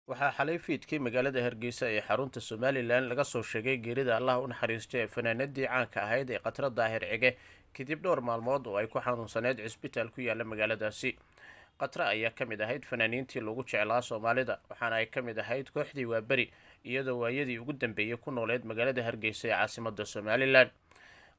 Waxaa xalay fiidkii magaalada Hargeysa ee xarunta Somalilan laga soo sheegay geerida Allah u naxariisto ee fanaanadii caanka ahayd ee Khatra Daahir Cige, kadib dhowr maalmood oo ay ku xanuunsaneyd cisbitaal ku yaala magaaladaasi. Khatra ayaa ka mid ahayd fanaaniintii lagu jeclaa Soomaalida, waxaana ay ka mid ahayd kooxdii Waaberi, iyadoo waayadii ugu dambeeyey ku nooleed magaalada Hargeysa ee caasimada Somalilan.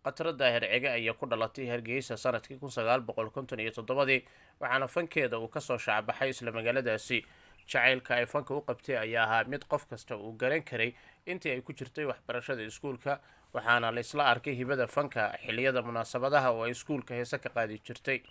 Khatra Daahir Cige ayaa ku dhalatay Hargeysa sanadkii 1957-dii, waxaana fankeeda uu kasoo shaacbaxay isla magaaladaasi. Jacaylka ay fanka u qabtay ayaa ahaa mid qof kasta uu garan karay intii ay ku jirtay waxbarashada iskuulka, waxaana la isla arkay hibada fanka xilliyada munaasabadaha oo ay iskuulka heese ka qaadi jirtay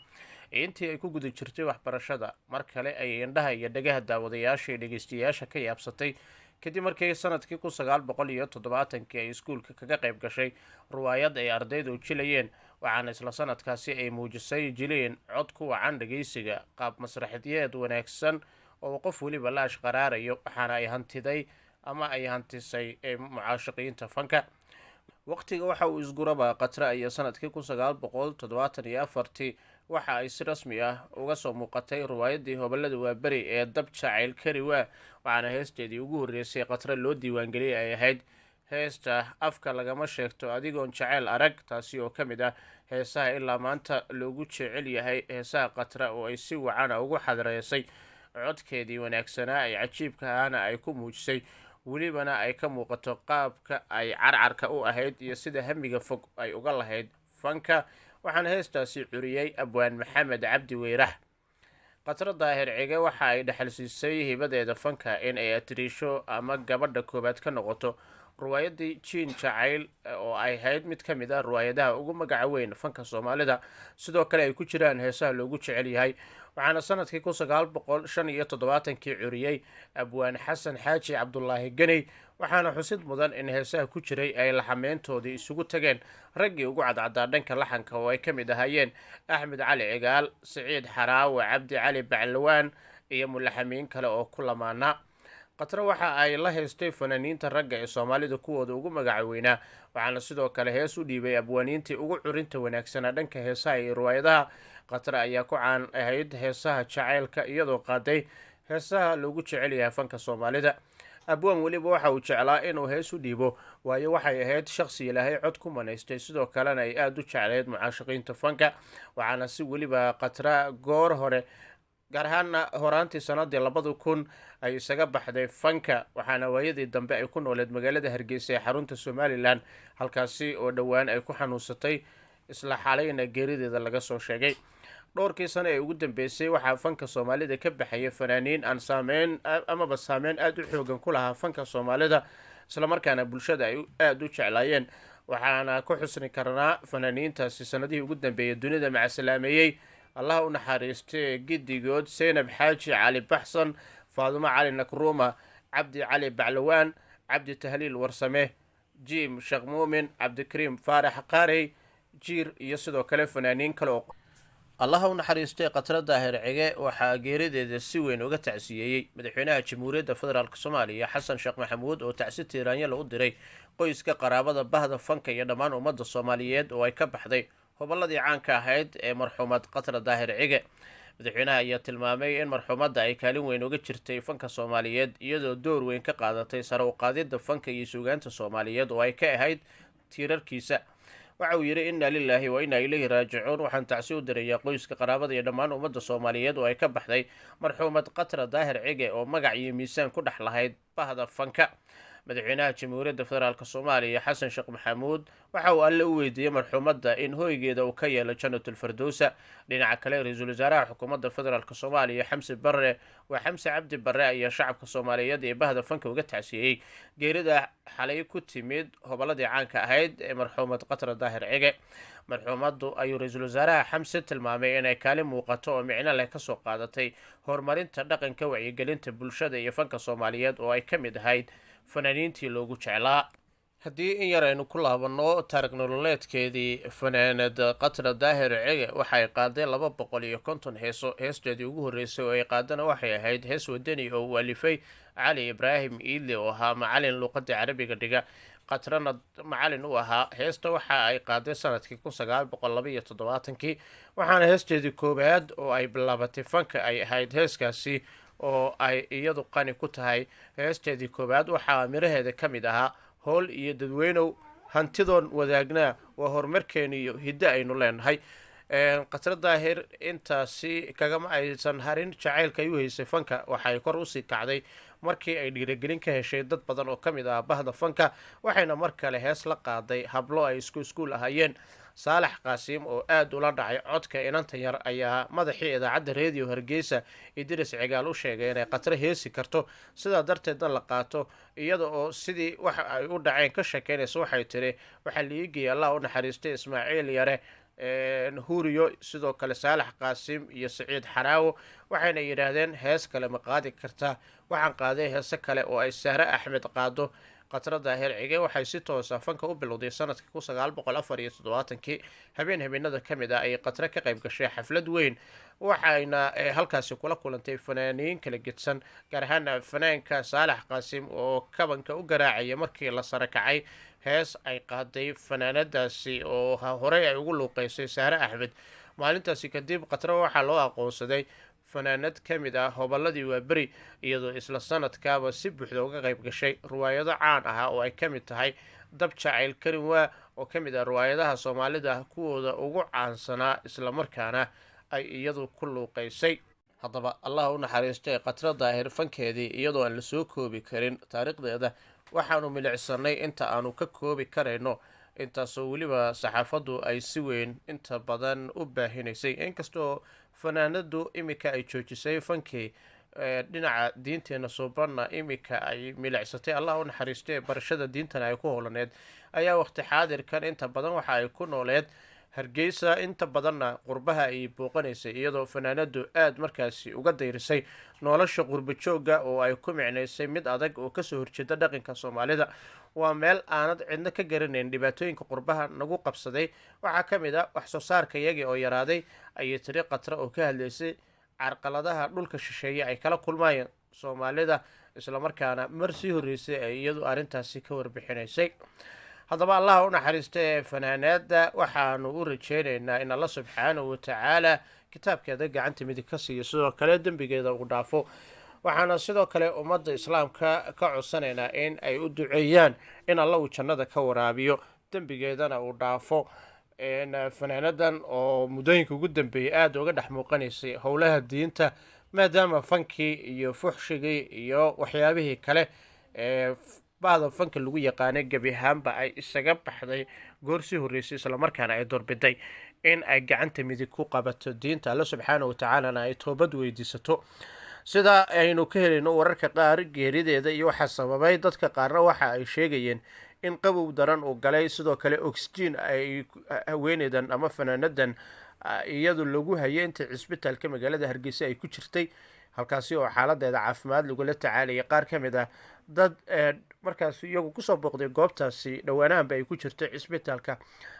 intii ay ku guda jirtay waxbarashada. Mar kale ayay indhaha iyo dhagaha daawadayaasha iyo dhegeystayaasha ka yaabsatay kadib markii sanadkii 1970-kii ay iskuulka kaga qayb gashay ruwaayad ay ardaydu jilayeen, waxaana isla sanadkaasi ay muujisay jileen cod ku wacan dhegeysiga, qaab masraxyeed wanaagsan oo qof weliba la ashqaraarayo, waxaana ay hantiday ama ay hantisay mucaashaqiinta fanka. Waqtiga waxa uu isguraba, Khatra iyo sanadkii 1974-tii waxa ay si rasmi ah uga soo muuqatay riwaayadii Hobolada Waaberi ee Dab Jacayl Kari Waa, waxaana heesteedii ugu horreysay Khatra loo diiwaangeliyay ay ahayd heesta Afka Lagama Sheegto Adigoon Jaceyl Arag, taasi oo ka mid ah heesaha ilaa maanta loogu jecel yahay heesaha Khatra, oo ay si wacana ugu xadreysay codkeedii wanaagsanaa ay cajiibka ahaana ay ku muujisay, welibana ay ka muuqato qaabka ay carcarka u ahayd iyo sida hamiga fog ay uga lahayd fanka. Waxaana heestaasi curiyey abwaan Maxamed Cabdi Weyrax. Khatra Daahir Cige waxa ay dhexalsiisay hibadeeda fanka in ay atiriisho ama gabadha koowaad ka noqoto ruwaayadii Jiin Jacayl, oo ay ahayd mid ka mid ah ruwaayadaha ugu magaca weyn fanka Soomaalida, sidoo kale ay ku jiraan heesaha loogu jecel yahay. Waxaana sanadkii 1975-kii curiyey abwaan Xasan Xaaji Cabdulaahi Geney, waxaana xusid mudan in heesaha ku jiray ay laxameyntoodii isugu tageen raggii ugu cadcadaa dhanka laxanka, oo ay ka mid ahaayeen Axmed Cali Cigaal, Siciid Xaraawe, Cabdi Cali Baclawaan iyo mulaxamiin kale oo ku lamaana. Khatra waxa ay la heystay fanaaniinta ragga ee Soomaalida kuwooda ugu magaca weynaa, waxaana sidoo kale hees u dhiibay abwaaniintii ugu curinta wanaagsanaa dhanka heesaha iyo riwaayadaha. Khatra ayaa ku caan ahayd heesaha jacaylka, iyadoo qaaday heesaha loogu jecel yahay fanka Soomaalida. Abwaan weliba waxa uu jeclaa inuu hees u dhiibo, waayo waxay ahayd shakhsi Ilaahay cod ku manaystay, sidoo kalena ay aada u jecleyd mucaashaqiinta fanka. Waxaana si weliba Khatra goor hore, gaar ahaana horaantii sanadii 2000, ay isaga baxday fanka, waxaana waayadii dambe ay ku nooleed magaalada Hargeysa ee xarunta Somalilan, halkaasi oo dhowaan ay ku xanuunsatay, isla xalayna geerideeda laga soo sheegay. Dhowrkii sano ee ugu dambeysay waxaa fanka Soomaalida ka baxaya fanaaniin aan saameyn amaba saameyn aada u xoogan ku lahaa fanka Soomaalida, islamarkaana bulshada ay aada u jeclaayeen. Waxaana ku xusni karnaa fanaaniintaasi sanadihii ugu dambeeyay dunida macasalaameeyey, Allah u naxariistay giddigood, Seynab Xaaji Cali Baxsan, Faadumo Cali Nakruuma, Cabdi Cali Baclawaan, Cabdi Tahliil Warsame, Jim Sheekh Muumin, Cabdikariim Faarax Qaarey Jiir iyo sidoo kale fanaaniin kale oo. Allaha u naxariistay Khatra Daahir Cige. Waxaa geerideeda si weyn uga tacsiyeeyey madaxweynaha Jamhuuriyadda Federaalk Soomaaliya Xasan Sheekh Maxamuud, oo tacsi tiiraanyala u diray qoyska, qaraabada, bahda fanka iyo dhammaan ummadda Soomaaliyeed oo ay ka baxday hobolladii caanka ahayd ee marxuumad Khatra Daahir Cige. Madaxweynaha ayaa tilmaamay in marxuumadda ay kaalin weyn uga jirtay fanka Soomaaliyeed, iyadoo door weyn ka qaadatay sare u qaadidda fanka iyo suugaanta Soomaaliyeed oo ay ka ahayd tiirarkiisa. Waxa uu yidhi: "Inna lilaahi wa innaa ilayhi raajicuun. Waxaan tacsi u dirayaa qoyska, qaraabada iyo dhammaan ummadda Soomaaliyeed oo ay ka baxday marxuumad Khatra Daahir Cige, oo magac iyo miisaan ku dhex lahayd bahda fanka." Madaxweynaha Jamhuuriyadda Federaalk Soomaaliya Xasan Sheekh Maxamuud waxa uu Alle u weydiiyey marxuumadda in hoygeeda uu ka yeelo Janatulfardowsa. Dhinaca kale, ra-iisul wasaaraha xukuumadda Federaalk Soomaaliya Xamse Barre, waa Xamse Cabdi Barre, ayaa shacabka Soomaaliyeed ee bahda fanka uga tacsiyeeyey geerida xalay ku timid hobolladii caanka ahayd ee marxuumad Khatra Daahir Cige. Marxuumaddu ayuu ra-iisul wasaaraha Xamse tilmaamay inay kaalin muuqato oo micno leh kasoo qaadatay horumarinta dhaqanka, wacyigelinta bulshada iyo fanka Soomaaliyeed, oo ay ka mid ahayd fanaaniintii loogu jeclaa. Haddii in yar aynu ku laabanno taariikh nololeedkeedii fanaanad Khatra Daahir Cige, waxay qaaday 250 heeso. Heesteedii ugu horreysay oo ay qaadana waxay ahayd hees wadani oo uu alifay Cali Ibraahim Iidle, oo ahaa macalin luuqadda Carabiga dhiga, Khatrana macalin u ahaa. Heesta waxa ay qaaday sanadkii 1972-kii, waxaana heesteedii koowaad oo ay bilaabatay fanka ay ahayd heeskaasi oo ay iyadu qani ku tahay. Heesteedii koowaad waxaa miraheeda ka mid ahaa howl iyo dadweynow hantidoon wadaagnaa waa horumarkeeni iyo hiddo aynu leenahay. Khatra Daahir intaasi kagama aysan harin jacaylka ay u haysay fanka. Waxay kor usii kacday markii ay dhiirigelin ka heshay dad badan oo ka mid ah bahda fanka, waxayna mar kale hees la qaaday hablo ay isku iskuul ahaayeen. Saalax Qaasiim oo aada ula dhacay codka inanta yar ayaa madaxii idaacadda Reediyo Hargeysa Idris Cigaal u sheegay inay Khatra heesi karto, sidaa darteedna la qaato. Iyada oo sidii waxa ay u dhaceen ka sheekeynaysa waxay tiri: waxaa liigeeyay, Allah u naxariistay, Ismaaciil Yare Huuriyo, sidoo kale Saalax Qaasim iyo Siciid Xaraawo, waxayna yidhaahdeen hees kale ma qaadi kartaa? Waxaan qaaday heese kale oo ay Sahre Axmed qaado. Khatra Daahir Cige waxay si toosa fanka u bilowday sanadkii 1974-kii. Habeen habeenada ka mid ah ayay Khatra ka qayb gashay xaflad weyn, waxayna halkaasi kula kulantay fanaaniin kala gedsan, gaar ahaan fanaanka Saalax Qaasim oo kabanka u garaacaya markii la sare kacay hees ay qaaday fanaanadaasi oo horey ay ugu luuqeysay Sahre Axmed. Maalintaasi kadib Khatra waxaa loo aqoonsaday fanaanad ka mid ah hobolladii Waaberi, iyadoo isla sanadkaaba si buuxda uga qayb gashay riwaayado caan ah oo ay ka mid tahay Dab Jacayl Karin Waa, oo ka mid ah riwaayadaha Soomaalida kuwooda ugu caansanaa, islamarkaana ay iyadu ku luuqeysay. Haddaba Allah u naxariistay Khatra Daahir fankeedii, iyadoo aan lasoo koobi karin taariikhdeeda, waxaanu milicsanay inta aanu ka koobi karayno, intaasoo weliba saxaafaddu ay si weyn inta badan u baahinaysay. Inkastoo fanaanadu imika ay joojisay fankii, dhinaca diinteena suubanna imika ay milicsatay, Allah u naxariistay, barashada diintana ay ku howlaneed, ayaa waqti xaadirkan inta badan waxa ay ku nooleed Hargeysa, inta badanna qurbaha ay booqanaysay, iyadoo fanaanadu aada markaasi uga dayrisay nolosha qurbo joogga oo ay ku micnaysay mid adag oo kasoo horjeeda dhaqanka Soomaalida. Waa meel aanad cidna ka garanayn. Dhibaatooyinka qurbaha nagu qabsaday waxaa ka mid ah wax soo saarka iyagii oo yaraaday, ayay tiri Khatra oo ka hadlaysay carqaladaha dhulka shisheeye ay kala kulmayeen Soomaalida, islamarkaana mar sii horreysay ay iyadu arrintaasi ka warbixinaysay. Haddaba Allah u naxariista ee fanaanaada, waxaanu u rajeynaynaa in Alla subxaanahu watacaala kitaabkeeda gacanta midig ka siiyo, sidoo kale dembigeeda uu dhaafo. Waxaana sidoo kale ummadda islaamka ka codsanaynaa in ay u duceeyaan in Alla uu jannada ka waraabiyo, dembigeedana uu dhaafo. Fanaanadan oo muddooyinka ugu dambeeyay aada uga dhex muuqanaysay howlaha diinta, maadaama fankii iyo fuxshigii iyo waxyaabihii kale ee bahda fanka lagu yaqaanay gebi ahaanba ay isaga baxday goor sii horreysay, islamarkaana ay doorbiday in ay gacanta midig ku qabato diinta Alle subxaana watacaalana ay toobad weydiisato. Sida aynu ka helayno wararka qaar, geerideeda iyo waxaa sababay, dadka qaarna waxa ay sheegayeen in qabow daran uu galay, sidoo kale oxygen ay haweeneydan ama fanaanadan iyadu lagu hayay inta cisbitaalka magaalada Hargeysa ay ku jirtay, halkaasi oo xaaladeeda caafimaad lagula tacaalayay. Qaar ka mid ah dad markaas iyagu kusoo booqday goobtaasi dhowaanahanba ay ku jirtay cisbitaalka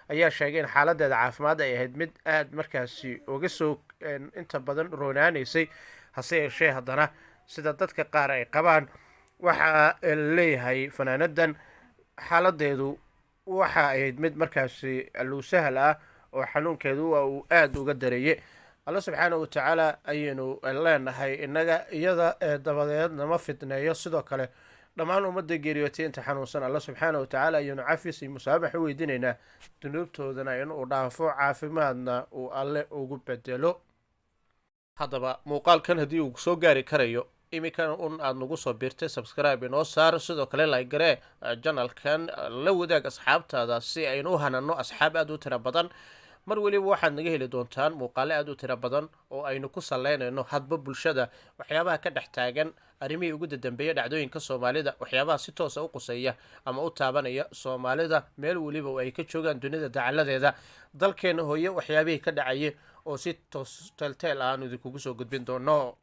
ayaa sheegay in xaaladeeda caafimaad ay ahayd mid aada markaasi uga soo inta badan roonaanaysay. Hase yeeshee haddana sida dadka qaar ay qabaan, waxaa leeyahay fanaanadan xaaladeedu waxa ahayd mid markaasi aluusahal ah oo xanuunkeedu uu aada uga dareeyey. Alla subxaana watacaala ayaynu leenahay innaga iyada dabadeed nama fitneeyo. Sidoo kale dhammaan ummadda geeriyootay, inta xanuunsan, Alla subxaana watacaala ayaynu cafis iyo musaamax u weydiinaynaa, dunuubtoodana inuu dhaafo, caafimaadna uu Alle ugu bedelo. Haddaba muuqaalkan haddii uu soo gaari karayo iminkana un aada nagu soo biirtay, subscribe inoo saar, sidoo kale like garee channelkan, la wadaag asxaabtaada si aynu u hanano asxaab aada u tiro badan. Mar weliba waxaad naga heli doontaan muuqaalo aada u tiro badan oo aynu ku saleynayno hadba bulshada waxyaabaha ka dhex taagan, arrimihii ugu dadambeeya, dhacdooyinka Soomaalida, waxyaabaha si toosa u quseeya ama u taabanaya Soomaalida meel weliba oo ay ka joogaan dunida dacaladeeda, dalkeena hooye waxyaabihii ka dhacaya oo si toos teelteel ah aanu idinkugu soo gudbin doono.